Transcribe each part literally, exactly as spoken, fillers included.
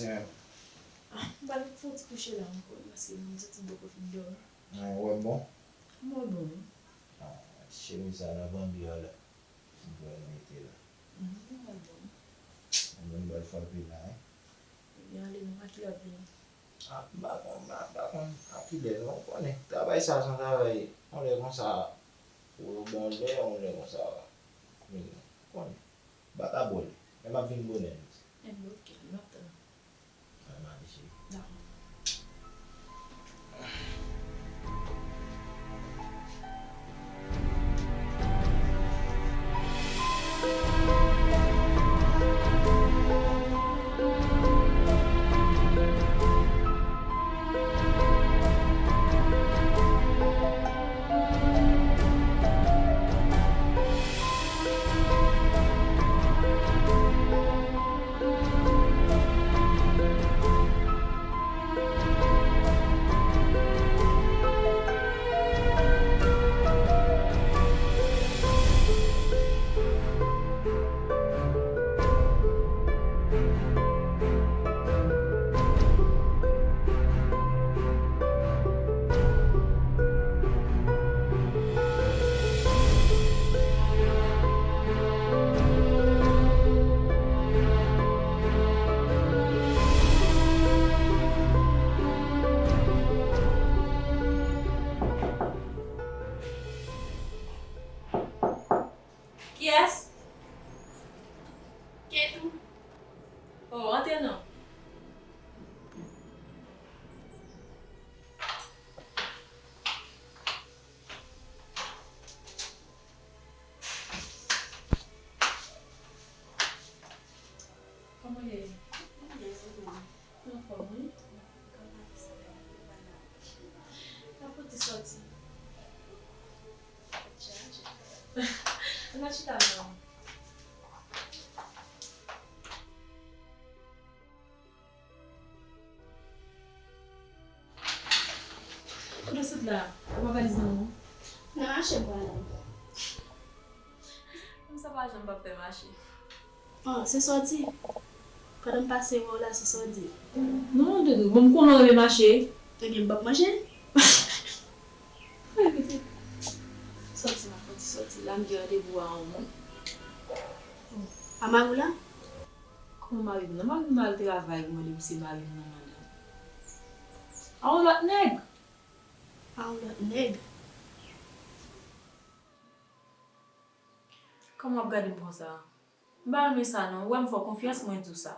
Ah, m pral fè yon ti kouche la ankò, paske m santi m poko fin dòmi. Ah, ou wè m bon? M wè w bon, wi. Ah, chemiz sa nan bambi a la. M pral mete la. Mhm, m wè l bon. Mwen m pral frape la, wi. Ebyen, ale non, a kilè w ap vini? Ah, m pa konn, m pa, m pa konn a kilè non, ou konnen. Travay sa se yon travay, yon lè konsa, ou bon lè, yon lè konsa, ou konnen. M pa ka bò lè, men m ap vin bonè jodi. Enben, oke, m ap tann ou. Ann ale, cheri. Dakò. Kiyès? Ketou. Oh, antre non. Kòman w ye? Mwen byen, ou menm? Mwen anfòm, wi. Kòman ti sòti? N ap fè ti sòti. Tèt chaje. Ann al chita non. Kote w sot la? Ou pa valiz nan men w? Nan mache m prale. Kòmsa pa janm p ap fè mache. Ah, se sòti. Pandan m pase wè w la, se sòti. Non, Doudou, bon, m konnen w renmen mache. Ebyen, m p ap manje. Wi, pitit. Sòti, m ap fè ti sòti. La, m gen randevou a yon moun. A mari w la? Kòman mari m nan? Mari m nan al travay, mwen li se mari m nan, madanm. A yon lòt nèg? A yon lòt nèg? Kòman w ap gade m konsa? M pa renmen sa non. Ou wè m fè w konfyans, mwen di w sa.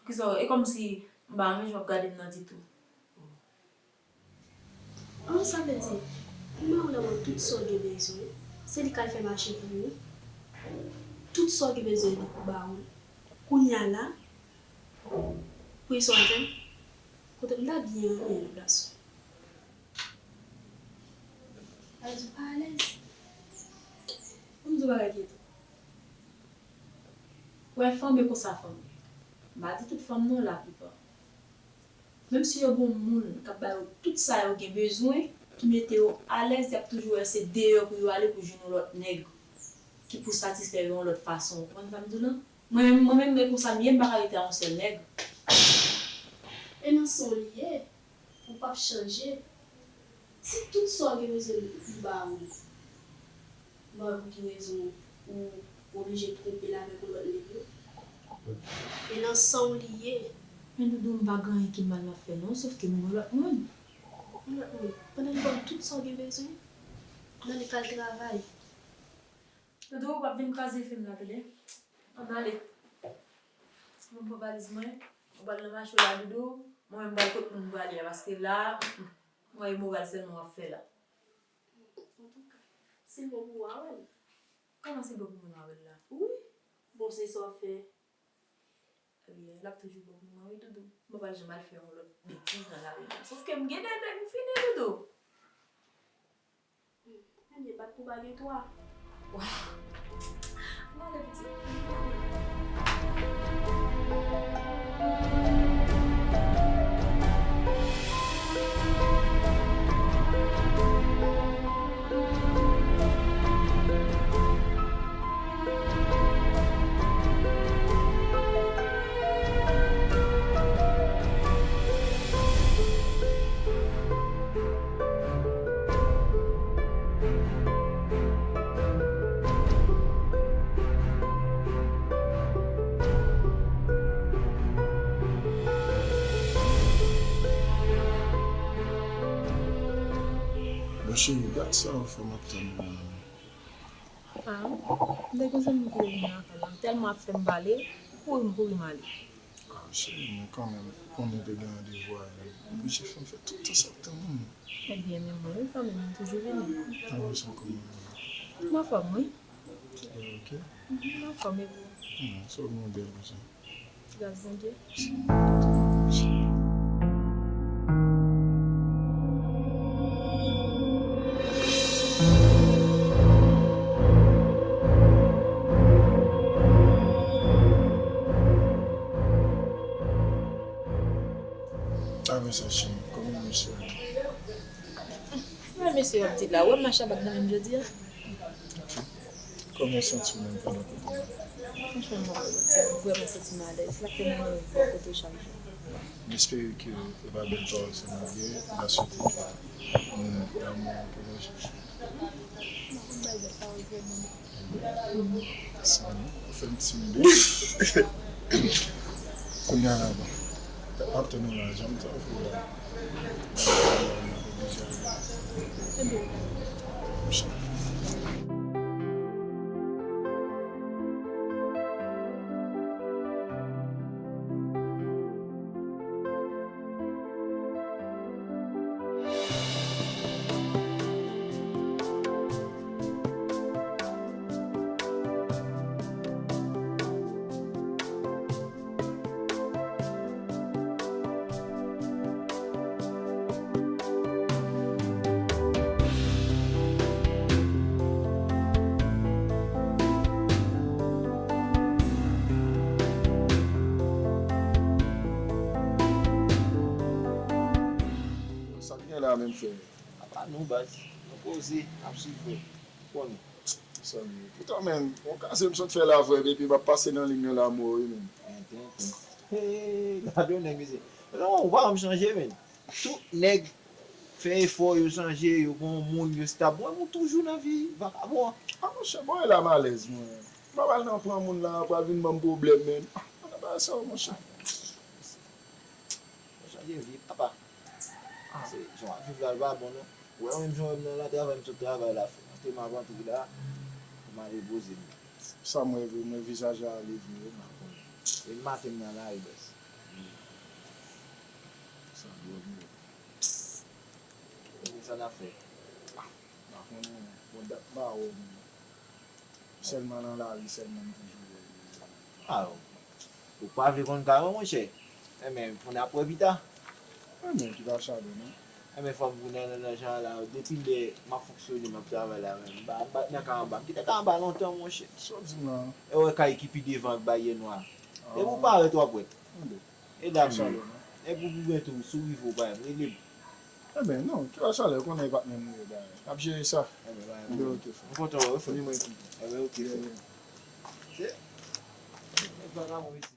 Kisa w, e kòmsi m pa renmen jan w ap gade m nan ditou. An, sa vle di, pou mari w la, tout sa w gen bezwen, se li k al fè mache pou ou. Tout sa w gen bezwen, li pou ba ou. Kounye a la, pou esòl tè, kote m ta byen renmen nan plas ou. Sa vle di w pa alèz. Pou m di w bagay ki etou. Ou wè fanm e konsa fanm ye. M pa di tout fanm non, laplipa. Menm si yo gen yon moun k ap ba yo tout sa yo gen bezwen, ki mete yo alèz, y ap toujou wè se deyò pou yo ale pou jwenn yon lòt nèg ki pou satisfè yo yon lòt fason. Ou konprann sa m di w lan? Mwen menm, mwen menm, men konsa m ye, m pa ka rete a yon sèl nèg. E nan san w li ye, ou p ap chanje. Si tout sa w gen bezwen li ba ou, m pa wè pou ki rezon ou oblije twonpe l avèk yon lòt nèg non. E nan san w li ye. Men Doudou, m pa gen anyen ki mal m ap fè non, sòf ke m gen lòt moun. Yon lòt moun? Pandan li ba w tout sa w gen bezwen, pandan li k al travay. Doudou, ou p ap vin kraze fim la, tande? Ann ale. Mwen pran valiz mwen, mwen pral nan mache la, Doudou. Mwen menm, m pral kot moun m prale a, paske la, mm, mm, mwen e moral sèlman w ap fè la. Antouka, si l bon pou w, a wè l. Kòman si l bon pou moun, a wè l la? Wi. Bon, se sa w ap fè. Ebyen, l ap toujou bon pou mwen, wi, Doudou. M pa pral janm al fè yon lòt betiz nan lari a. Sòf ke m gen de nèg, m fini, Doudou. Ebyen, bat pou pa gen twa. Waw. Ann ale, pitit. Cheri, gad sa w fè m ap tann ou la. Ah, m te gen zanmi ki te vin lakay la. M tèlman ap fè m pale, m kouri, m kouri m ale. Ah, cheri, men kanmenm, ou konnen te gen randevou a, m oblije fè m fè tout tan sa ap tann ou. Ebyen, men mwen, wi, kanmenm, m toujou vini. Ah, wi, sa kòman? M anfòm, wi. Ok. Mhm, m anfòm, e ou? Hmm, sa w gen bèl konsa. Gras Bondye. Apre sa, cheri, kòman mesye a? Men mesye ap di la, ou wè m mache ak bag nan men m jodi a? Kòman w santi w menm pandan kote m la? Franchman, m vrèman santi m alèz. Sa k fè m renmen bò kote w chak jou. M espere ke e pa bèl pawòl sèlman w gen, m ta swete ke nou damou an pwolonje. M pa konn bay bèl pawòl vrèman. Sa, ou fè m timide. Kounye a la, bon. M ap tann ou la, jan m t ap fè w la. Sa k gen la menm, frè? Apa nou, baz. Nou poze, n ap swiv, frè. Ou konnen. Sa m ye. Poutan, menm, yon kaze m sot fè la, frè, epi m ap pase nan liy nan lanmò, wi, menm. Tenten, tenten. Hey, gade yon nèg, mesye. Non, ou pa janm chanje, menm. Tout nèg fè efò, yo chanje, yo gen yon moun, yo stab. Mwen, mwen toujou nan vi vakabon an. Ah, monchè, bon, e la m alèz, mwen. M pa pral nan pran moun la, pral vin ban m pwoblèm, menm. Ah, pa nan bagay sa yo, monchè. Mwen chanje vi, papa. Ah. Se jan w ap viv la, l pa bon, non. Ou wè, menm jan w wè m nan la, travay, m sot travay la, frè. Antre m ap antre la, pou m ale poze m. Sa m wè vre, mwen vizaj la ale vre, wi, m pa konnen. E maten m nan lari, baz. Sa dwòl, wi. Ebyen, sa n ap fè? Ah, m pa konnen, non. Bon, dat m pa wè w, non. Sèlman nan lari, sèlman m toujou wè w. Ah, ou pa vle konn kay mwen, monchè? Enben, pou n ap wè pita. Enben, ki pa chale, non? Enben, fò m vin nan, nan, nan jan la, depi lè m ap fonksyone, m ap travay la, men m pa, m pa t nan kay anba. M kite kay anba lontan, monchè. Sa w di m la? E w wè kay ki pi devan ak baryè nwa. Ah. Depi w parèt, w ap wè. Enben. E la m ye. Epi pou byen tou, si w rive w pa m, rele m. Enben, non, ki pa chalè, ou konnen e pa t menm ou ye, bagay. N ap jere sa. Enben, bagay. Enben, ok, frè. M kontan wè w, frè. Ni mwen tou. Enben, ok, frè. Yeah, yeah. Se, nèg vakabon isit.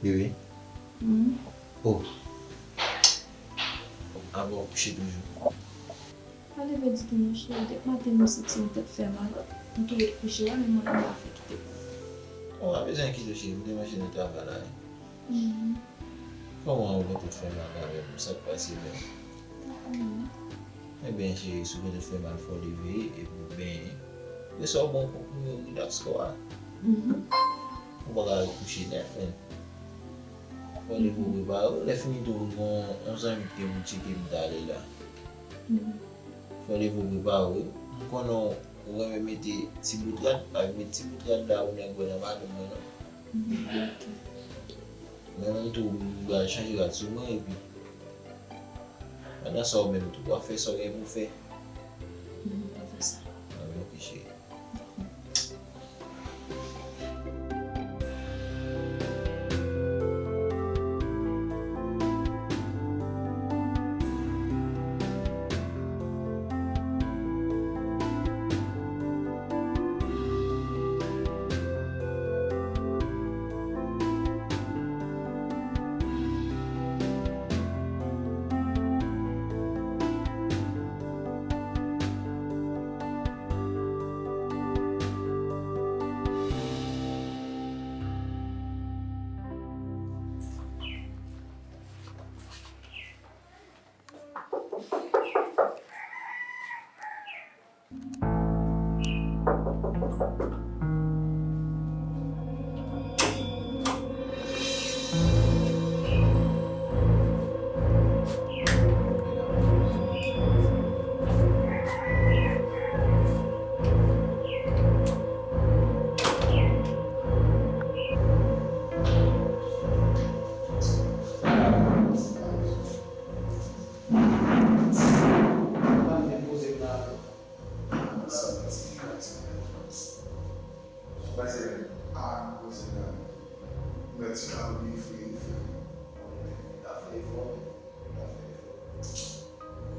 Bebe. Hmm. Oh. Abò, kouche toujou. Pa leve ditou, monchè. Depi maten, m santi yon tèt fè mal. M tou ret kouche, wè, men mwen menm pa fè kite m. Ou pa bezwen kite w, cheri. M te mache nan travay la, wi. Mhm. Kòman ou gen tèt fè mal avè m? Sa k pase menm? Pa konnen. Ebyen, cheri, si w gen tèt fè mal, fò w leve epi w benyen. Lè sa w bon pou, pou rilaks kò a. Mhm. Ou pa ka al kouche nèt, menm. Fò leve w prepare w. Lè fini tou, gen yon zanmi ki te vin tcheke m talè la. Fò leve w prepare w. M konnen w renmen mete ti bout rad, pa vin met ti bout rad la ou nèg wè nan madanm mwen non. Men menm tou, m pral chanje rad sou mwen epi pandan sa ou menm tou, w ap fè sa w gen pou w fè. Anben, ok, cheri.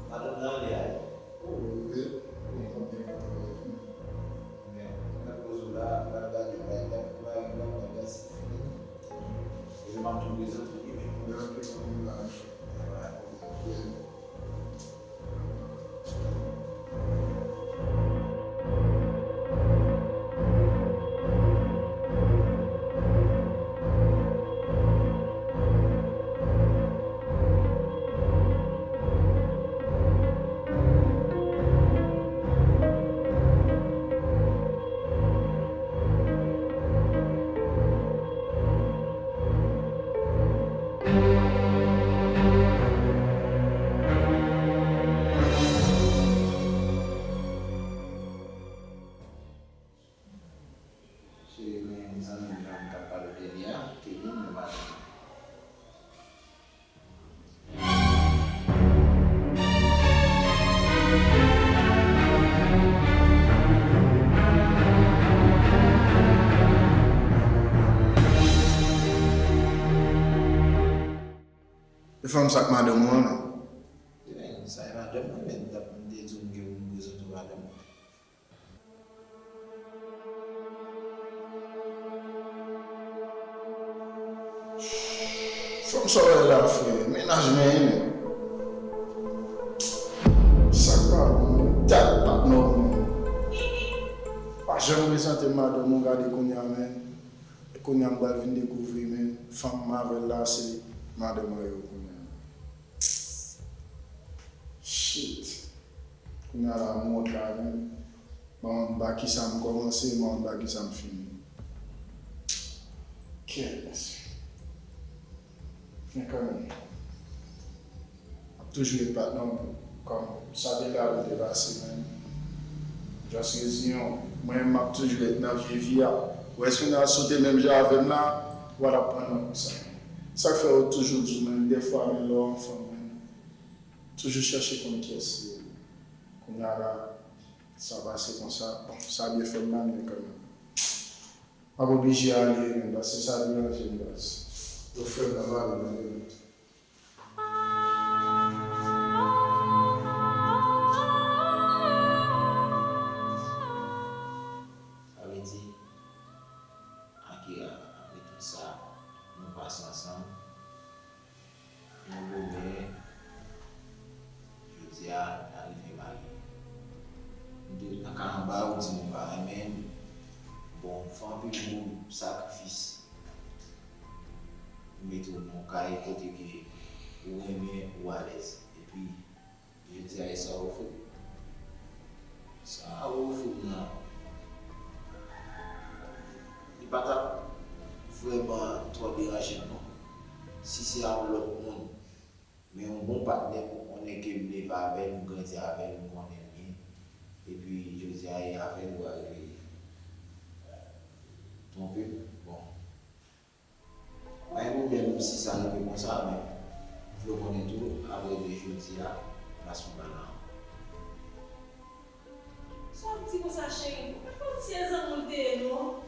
Madanm nan ale a wi. Oh, wi. Wi, mwen byen kontan wè w tou. Men, mwen poze w la, m pral gade kay la pou mari m nan, m pral gade si l fini. Epi m ap tou prezante w li menm. Mwen antre nan men la. Alright. Wi. Se menm zanmi m nan m t ap pale w de li a, Kevin, nan maten an. E fanm sa k madanm ou an, non? Sa e madanm mwen, men m t ap, m te di w m gen pou m prezante w madanm mwen. Fanm sa w wè la, frè, mennaj mwen, men. Sa k pa bon, dat pa t nòmal. Pa janm prezante m madanm ou, gade kounye a, men. E kounye a, m pral vin dekouvri, men, fanm m avè l la, se madanm mwen yo kounye a. Shit. Kounye a la, m wont la, men. Bon, m pa kisa m kòmanse, bon, m pa kisa m fini. Kèt, mesye. Men kanmenm, m ap toujou ret patnè w, kòm sa te la pou te pase, men. Just reziyen w. Mwen, m ap toujou ret nan vye vi a. Ou èske nan sou te menm jan avè m la, w al ap pran nan konsa. Sa k fè yo toujou di w, men, dèfwa, men lè w anfan, men, toujou chèche konn kiyès li ye. Kounye a la, sa pase konsa. Bon, sa byen fè m mal, men kanmenm. M ap oblije ale, men, paske sa deranje m, baz. Yo frè m nan mari mwen, men. Sa vle di, Akira, apre tout sa nou pase ansanm, nou goumen, jodi a n a rive marye. M te nan ka anba, ou di nou pa renmen m. Bon, m fè anpil gwo sakrifis pou mete w nan yon kay kote ke ou renmen, ou alèz. Epi, jodi a, e sa w ofri m? Sa w ofri m nan, li pa t ap vrèman twò deranje m, non. Si se a yon lòt moun, men yon bon patnè pou konnen ke m leve avè l, m grandi avè l, m konnen l byen. Epi jodi a e avè l ou arive twonpe m. Bon. Pa gen pwoblèm si sa rive konsa, men m vle w konnen tou, apre de jodi a, plas mwen pa la ankò. Sa w ap di konsa, cheri? Ou pa fè yon ti èzan moun te ye, non?